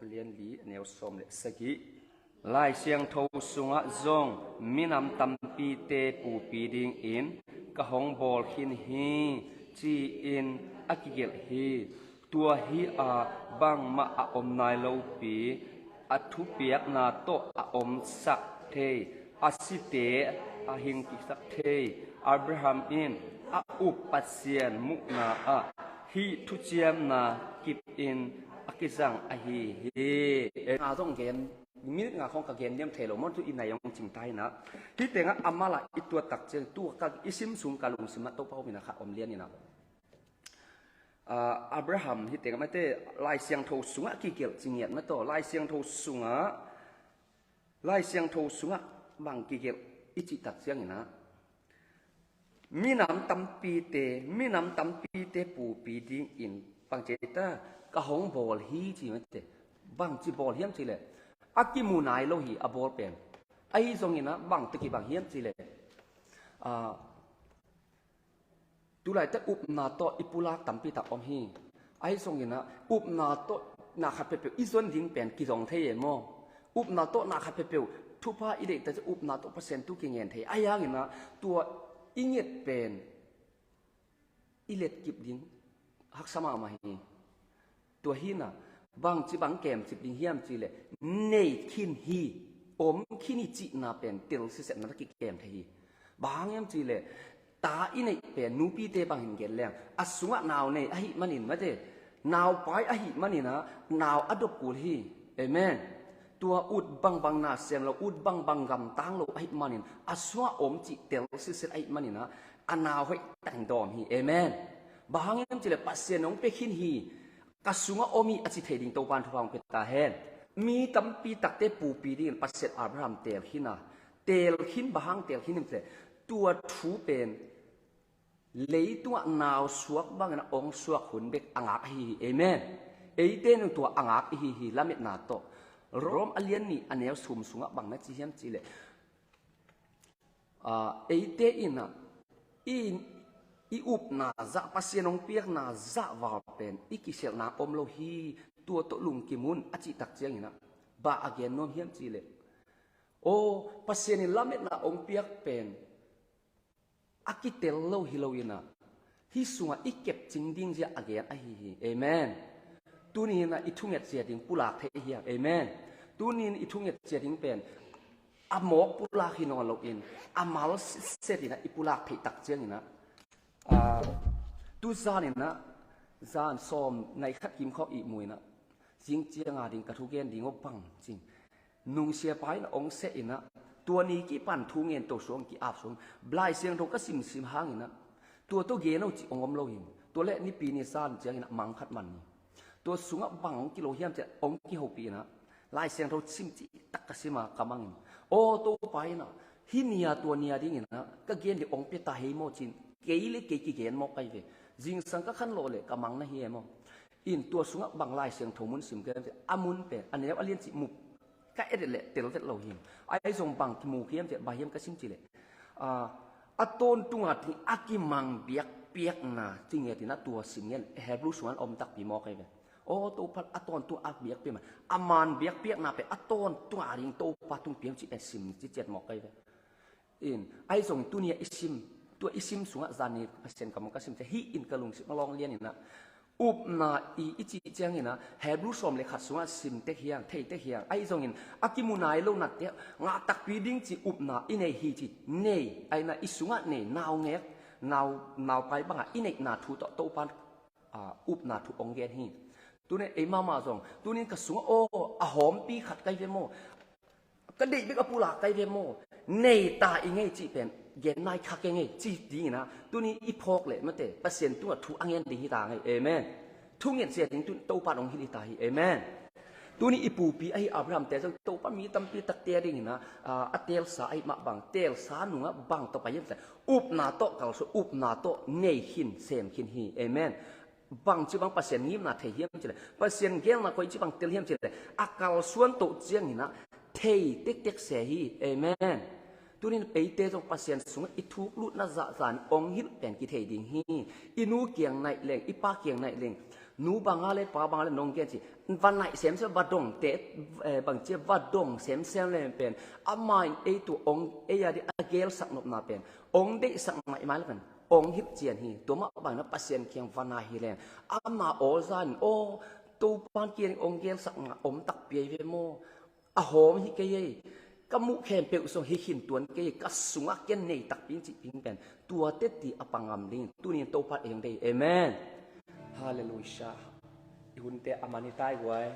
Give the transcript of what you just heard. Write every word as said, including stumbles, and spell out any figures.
a lian li, a neu sawm le sagih. Lai Siangtho sungah zong minam tampite pupi dingin ka hong bawl khin hi, ci-in a kigelh hi. Tua hi a, bangmah a om nai lopi, a thupiakna tawh a omsak thei, a site a hingkiksak thei Abraham in a up Pasian muhna ah hih thuciamna kipin a kizang ahi hi. Nga zong gen, minit nga khawng ka gen diam thei lo, maw, tu i nai hong cing ta hi na. Hih tengah a mal ah i tuat tak ciang, tu ka i sim sung ka lungsim ah Topa hopihna khat om lian hi na. Ah, Abraham hih tengah mate, Lai Siangtho sungah kigelh ci ngiat mate, Lai Siangtho sungah, Lai Siangtho sungah bang kigelh i cih tak ciangin ah, minam tampite, minam tampite pupi dingin bang ci ta, ka hong bawl hi ci mate, bang ci bawl hiam cih leh, a kimu nai lo hi a bawl pen. Ahi zongin ah bang tawh kibang hiam cih leh, ah, tu laitak upna tawh i pulak tampi tak om hi. Ahi zongin ah upna tawh na khat peuhpeuh i zon ding pen kizong thei e maw. Upna tawh na khat peuhpeuh thupha i deih tak ciang upna tawh Pasian thu kingen thei. Ahi hangin ah tua i nget pen i letkip ding haksa mahmah hi. Tua hi na, bangci bang kemcip ding hiam cih leh, nei khin hi, om khin hi cihna pen tel siset na kikem thei hi. Bang hang hiam cih leh, ta i neih pen nupite bang hin gen leng, a sungah nau nei ahih manin mate, nau pai ahih manin ah nau a dop kul hi. Amen. Tua ut bangbang na sem lo, ut bangbang gamtang lo ahih manin, a sungah om cih tel siset ahih manin ah a nau hoih takin dawm hi. Amen. Bang hang hiam cih leh Pasian hong pia khin hi, ka sungah om hi a ci thei ding Topa'n thupha hong pia ta hen. Mi tampi takte pupi dingin Pasian Abraham teel khin a, teel khin, bang hang teel khin hiam cih leh, tua thu pen leitungah nau suak bangin a hong suak hun bek a ngak ahi hi. Amen. Eite nung tua a ngak ihi hi, lametna tawh. Rom a lian nih a neu sawm sungah bang na ci hiam cih leh, ah, eite in ah, i, i upna zah, Pasian hong piakna zah val pen i kisialhna om lo hi, tua tawh lungkim un a cih tak ciangin ah, bang a gen nuam hiam cih leh, aw, Pasian in lametna hong piak pen a kitel lo hi lo in ah, hih sungah i kepcing ding zia a gen ahi hi. Amen. Tuni in ah i thunget zia ding pulak thei hiam? Amen. Tuni in i thunget zia ding pen a mawk pulak hi nawn lo in, a mal siset in ah i pulak theih tak ciangin ah, ah, tu zan in ah, zan sawm nai khat kim khawng ihmu in ah, zing ciang a ding ka thugen ding aw bang cin, nungsiapa in ah hong seh in ah, tua ni kipan thu ngen to suang ki-ap suang, Lai Siangtho ka simsim hangin ah, tua tawh gen aw cih hong om lo hi. Tua leh Nipi ni zan ciangin ah mang khat man ni. Tua sungah bang hong kilo hiam cih leh hong kihopih in ah, Lai Siangtho sim cih tak ka sim a ka mang in, aw, Topa in ah, hih ni-a tua ni-a dingin ah ka gen ding hong pia ta hi maw cin, kei le kei kigen mawk ka hi ve. Zingsang ka khanlawh leh ka mang na hi e maw. In tua sungah bang Lai Siangtho mun sim ka hiam cih leh, a mun pen a neu a lian cih mu ka et leh tel vet lo hi. Ahi zong bang kimu hiam cih leh, bang hiam ka sim cih leh, ah, a tawntung a ding a kimang biakpiakna ci ngiat in ah tua sim ngiat, Hebrew sungah om takpi mawk ka hi ve. Aw, Topa a tawntung a biakpiakna, a man biakpiakna pen a tawntung a ding Topa tung piang cih pen sim ci ciat mawk ka hi ve. In, ahi zong tuni-a i sim, tua i sim sungah zan ni Pasian kammal ka sim ciang, hih in ka lungsim a lawng lian in ah, upna i, i cih ciangin ah, Hebrew sawm le khat sungah sim tek hiang, thei tek hiang. Ahi zongin a kimu nai lo natte ngah takpi ding cih upna i nei hi ci, nei, ahi na i sungah nei, naungek, nau, naupai bangah i neihna thu tawh Topa'n, ah, upna thu hong gen hi. Tuni ei mahmah zong, tuni ka sungah, aw, a hawmpi khat ka hi ve maw. Ka deih bek a pulak ka hi ve maw. Nei ta i ngei cih pen gen nai kha kei ngei ci dingin ah, tuni i phawk leh mate, Pasian tungah thu a ngen ding hi ta ngei. Amen. Thu ngen sia ding tun Topa'n hong hilh hi ta hi. Amen. Tuni i pupi ahi Abraham te zong Topa mi tampi takte a dingin ah, ah, a teelsa ahi mah bang, teelsa nungah bang tawh pai hiam cih leh, upna tawh kalsuan, upna tawh nei khin, sem khin hi. Amen. Bangci bang Pasian ngimna thei hiam cih leh, Pasian gelna koi ci bang tel hiam cih leh, a kalsuan toh ciangin ah thei tektek se hi. Amen. Tunin eite zong Pasian sungah i thuklutna zahzah in hong hilh pen kithei ding hi. I nu kiang naih leng, i pa kiang naih leng, Nu banga le pa banga le nong gen ci. Va naih semsem, va dongte, eh, bangci a va dong semsem le pen, ama in ei tu ong, ei a di a gelsak nopna pen ong deihsak mahmah le pen ong hilh cian hi. Tua mah bangin Pasian kiang va nai hi leng, ama aw zan, aw, Topan kiang ong gelsak na om takpi ahi ve maw? A hawm hi kei ei. Ka muh khempeuh zong hi khin tuan kei ei. Ka sungah ken nei takpi in cih ding pen, tua teti a pang ngam ding. Tuni in Topa ei hong deih. Amen. Halleluiah. I hunte a man hi tai guai.